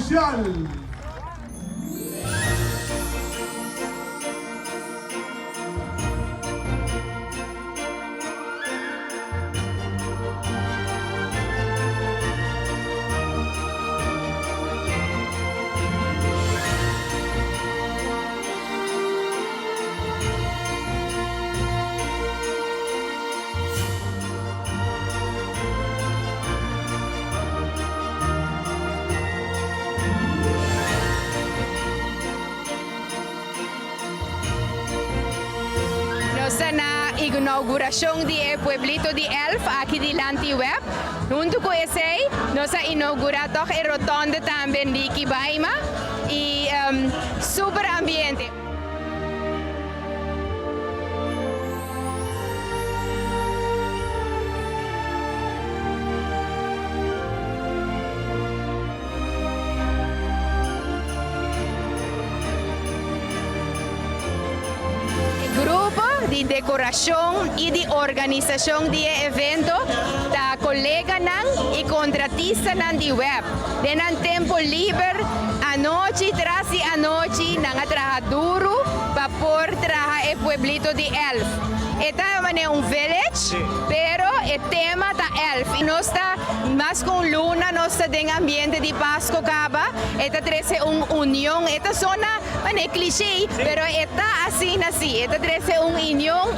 Oficial. Nos ta na inauguracion di e pueblito di Elf aki dilanti web. Hunto cu esey nos a inaugura toch e rotonde tambe Niki Baima y super ambiente. E grupo di decoracion y di organisacion di e evento ta coleganan y contratistanan di web. Den nan tempo liber, anochi tras di anochi nan a traha duru pa por traha e pueblito di Elf. E ta manera un village, pero e tema ta Elf. Nos ta mas ku un luna nos ta den ambiente di Pasco kaba, e ta trese un union, e ta sona manera cliché, pero e ta asina si, e ta trese un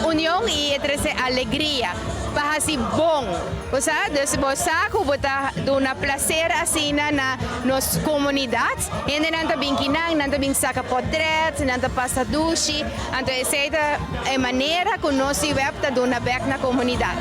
union y e trese alegria pa hasi bon. Bo sa, dus bo sa ku bo ta duna plaser asina na nos komunidat. Hendenan ta bin kinan, nan ta bin saka potret, nan ta pasa dushi. Anto esei ta e manera ku nos di web ta duna bèk na komunidat.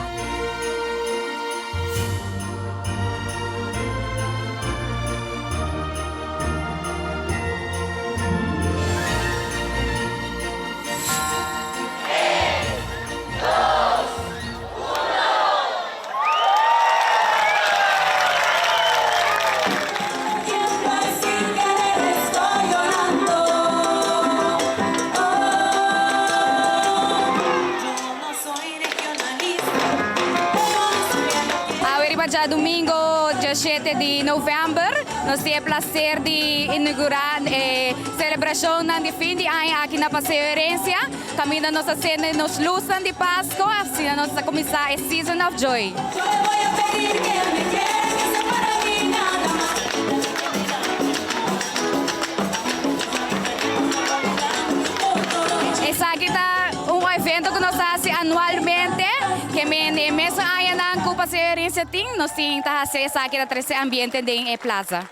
Awe riba djadumingo diashete di novèmber nos tin e plaser di inaugurá e selebrashonnan di fin di aña aki na Paseo Herencia. Caminda nos a cende nos luznan di Pasco, asina nos ta cuminsa e Season of Joy. Esaki ta un evento cu nos ta haci anualmente, ke men e mesun añanan cu Paseo Herencia tin, nos tin ta haci esaki ta trece ambiente den e plaza.